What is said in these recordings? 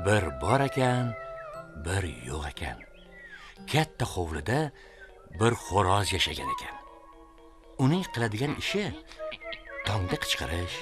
Bir bor ekan, bir yo'q ekan. Katta hovlida bir xo'roz yashagan ekan. Uning qiladigan ishi tongda qichqirish,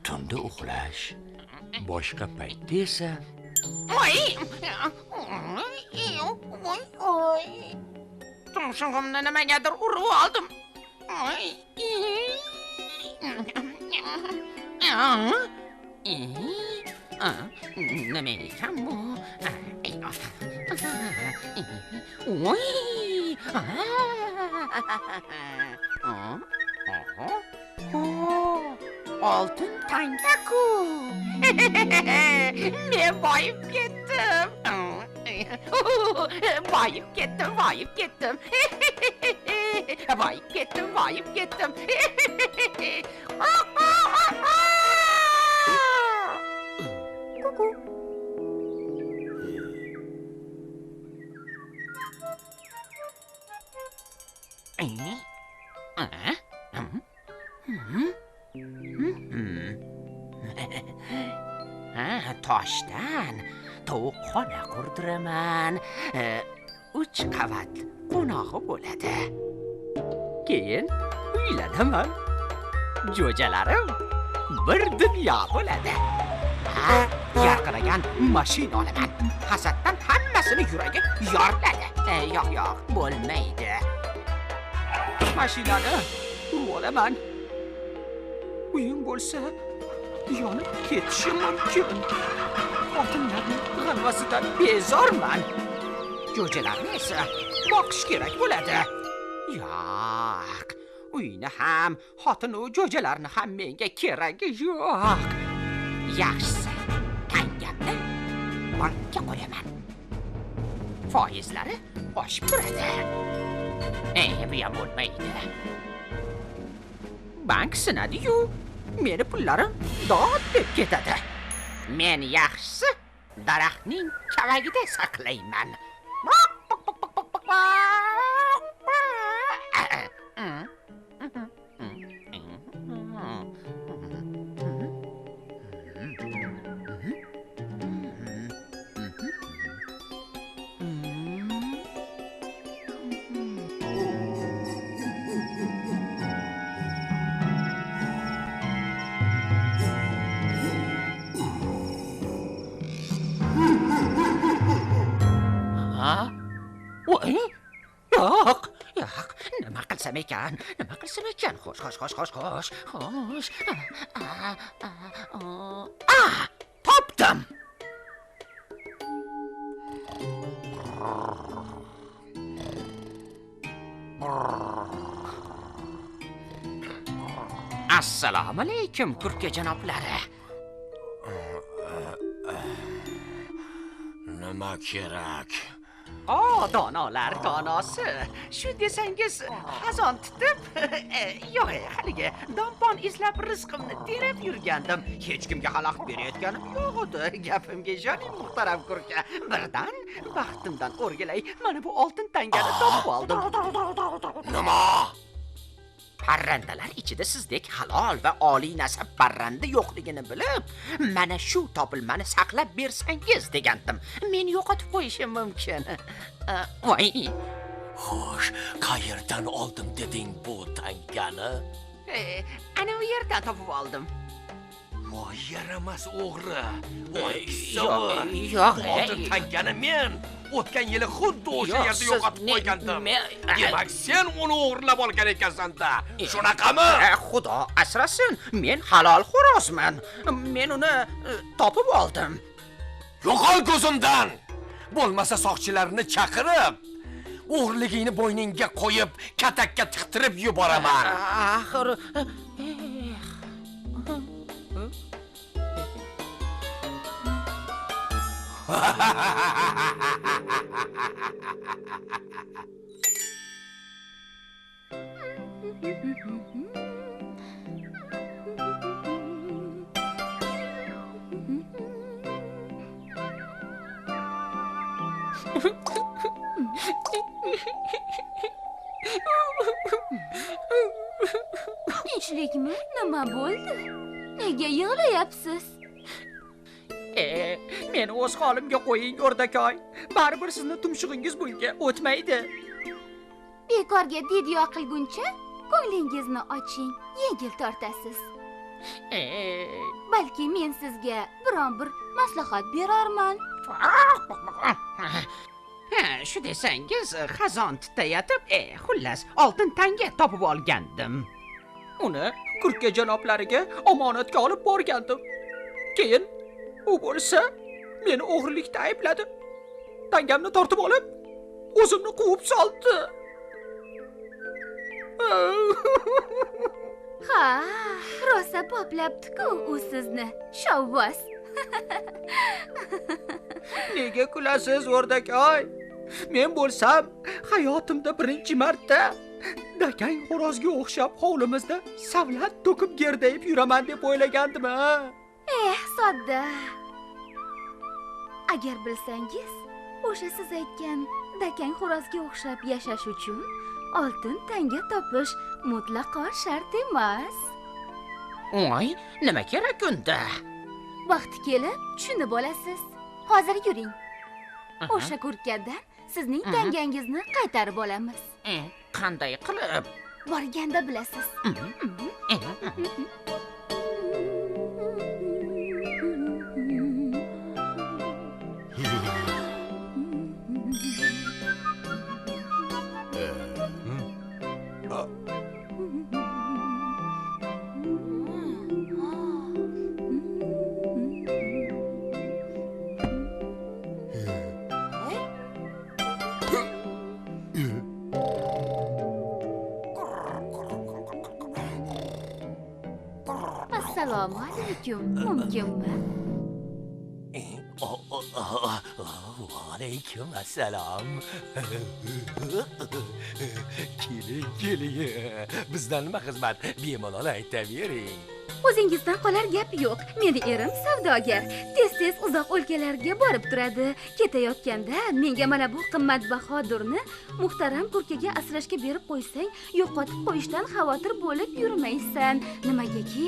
tunda uxlash, boshqa paytda esa voy! Voy, voy! Tumshug'imni nimagadir urib oldim. Voy! Nima ekan bu? Voy! Oltin tanga-ku! Men boyib ketdim. Boyib ketdim, boyib ketdim. Boyib ketdim, boyib ketdim. Toshdan tovuqxona qurdiraman. 3 qavat qo'nog'i bo'ladi. Keyin uylanaman. Jo'jalarim bir dunyo bo'ladi. Ha, yarqiragan mashina olaman. Hasaddan hammasini yuragi yoriladi. Yo'q, yo'q, bo'lmaydi. Mashinani urib olaman. Uyim bo'lsa yonib ketishi mumkin. Xotinlarning g'alvasidan bezorman. Jo'jalarni esa boqish kerak bo'ladi. Yo'q, uyni ham, xotinu jo'jalarni ham menga keragi yo'q. Yaxshisi, tangamni bankka qo'yaman. Foizlari oshib turadi. Bu ham bo'lmaydi. Bank sinadi-yu, meni pullarim dod deb ketadi. Men yaxshisi daraxtning kavagida saqlayman. Yo'q, yo'q, nima qilsam ekan? Nima qilsam ekan? Xo'sh, xo'sh, xo'sh, xo'sh, xo'sh, xo'sh. Topdim. Assalomu alaykum, kurka janoblari. Nima kerak? O, donolar donosi. Shu desangiz xazon tutib, yo'q, haligi dompon izlab rizqimni terib yurgandim. Hech kimga xalaqit berayotganim yo'q edi. Gapimga ishoning, muhtaram kurka. Birdan baxtimdan o'rgilay, mana bu oltin tangani topib oldim. Nima? Parrandalar ichida sizdek halol va oliy nasab parranda yo'qligini bilib, mana shu topilmani saqlab bersangiz degandim. Men yo'qotib qo'yishim mumkin. Voy. Xo'sh, qayerdan oldim deding bu tangani? Ana u yerdan topib oldim. Voy, yaramas o'g'ri. Voy, yo'q, oltin tangani men o'tgan yili xuddi o'sha yerda yo'qotib qo'ygandim. Demak, sen uni o'g'irlab olgan ekansan-da. Shunaqami? Xudo asrasin, men halol xo'rozman. Men uni topib oldim. Yo'qol ko'zimdan. Bo'lmasa soqchilarni chaqirib, o'g'irligingni bo'yningga qo'yib, katakka tiqtirib yuboraman. Axir Tinchlikmi? Nima bo'ldi? Nega yig'layapsiz? Meni o'z holimga qo'ying, o'rdakoy. Baribir sizni tumshug'ingiz bunga o'tmaydi. Bekorga didyo qilguncha ko'nglingizni oching, yengil tortasiz. Balki men sizga biron bir maslahat berarman. Ha, shu desangiz, xazon titayotib, xullas, oltin tanga topib olgandim. Uni kurka janoblariga omonatga olib borgandim. Keyin u bo'lsa meni o'g'rilikda aybladi. Tangamni tortib olib, o'zimni quvib soldi. Ha, rosa boplabdi-ku u sizni, shovvoz. Nega kulasiz, o'rdakoy? Men bo'lsam hayotimda birinchi marta dakang xo'rozga o'xshab hovlimizda savlat to'kib gerdayib yuraman deb o'ylagandim, ha. Sodda. Agar bilsangiz, o'sha siz aytgan dakang xo'rozga o'xshab yashash uchun oltin tanga topish mutlaqo shart emas. Voy, nima kerak unda? Vaqti kelib tushunib olasiz. Hozir yuring. O'sha kurkadan sizning tangangizni qaytarib olamiz. Qanday qilib? Borganda bilasiz. Assalomu alaykum, mumkinmi? Alaykum assalom. Keling, keling. Bizdan nima xizmat? Bemalol aytavering. O'zingizdan qolar gap yo'q. Meni erim savdogar. Tez-tez uzoq o'lkalarga borib turadi. Ketayotganda menga mana bu qimmatbaho durni muhtaram kurkaga asrashga berib qo'ysang, yo'qotib qo'yishdan xavotir bo'lib yurmaysan. Nimagaki,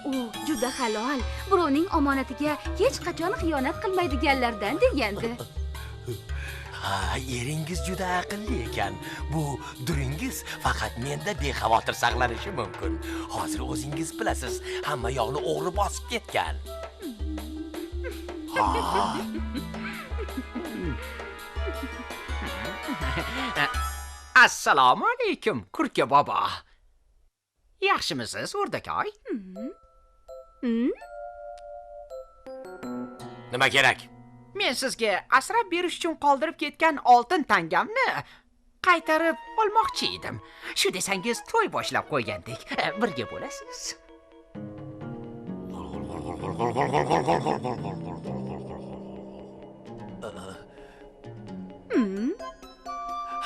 u juda halol, birovning omonatiga hech qachon xiyonat qilmaydiganlardan degandi. Ha, eringiz juda aqlli ekan. Bu duringiz faqat menda bexavotir saqlanishi mumkin. Hozir o'zingiz bilasiz, hamma yoqni o'g'ri bosib ketgan. Ha. Assalomu alaykum, kurka bobo. Yaxshimisiz, o'rdakoy? Nima kerak? Men sizga asrab berish uchun qoldirib ketgan oltin tangamni qaytarib olmoqchi edim. Shu desangiz to'y boshlab qo'ygandik. Birga bo'lasiz.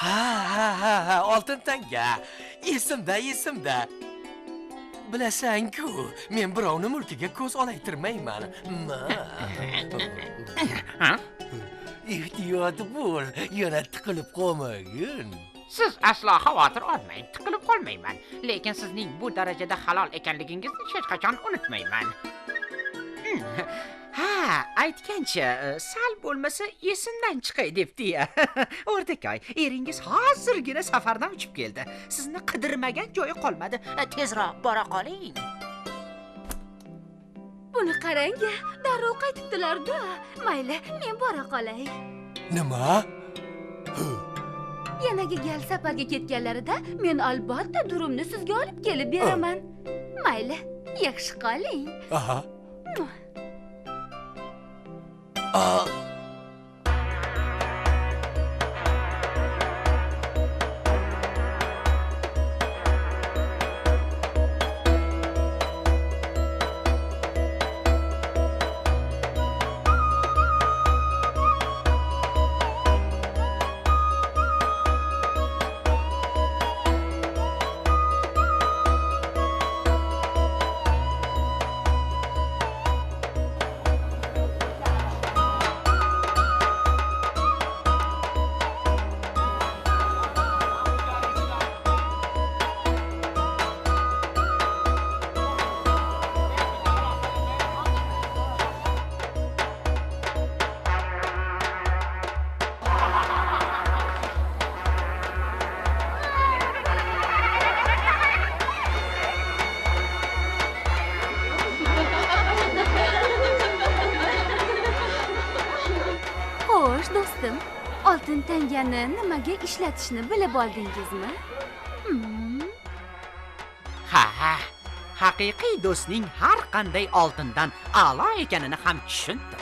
Ha ha ha ha, oltin tanga. Esimda, esimda. Bilasan-ku, men birovni mulkiga ko'z olaytirmayman. Ehtiyot bo'l, yana tiqilib qolmagin. Siz aslo xavotir olmang, tiqilib qolmayman. Lekin sizning bu darajada halol ekanligingizni hech qachon unutmayman. Ha, aytgancha, sal bo'lmasa esimdan chiqay debdi-ya. O'rdakoy, eringiz hozirgina safardan uchib keldi. Sizni qidirmagan joyi qolmadi. Tezroq bora qoling. Buni qarang-a, darrov qaytibdilar-da. Mayli, men bora qolay. Nima? Yanagi gal safarga ketganlarida men albatta durumni sizga olib kelib beraman. Mayli, yaxshi qoling. Aha. Xo'sh, do'stim, oltin tangani nimaga ishlatishni bilib oldingizmi? Ha, haqiqiy do'stning har qanday oltindan a'lo ekanini ham tushundim.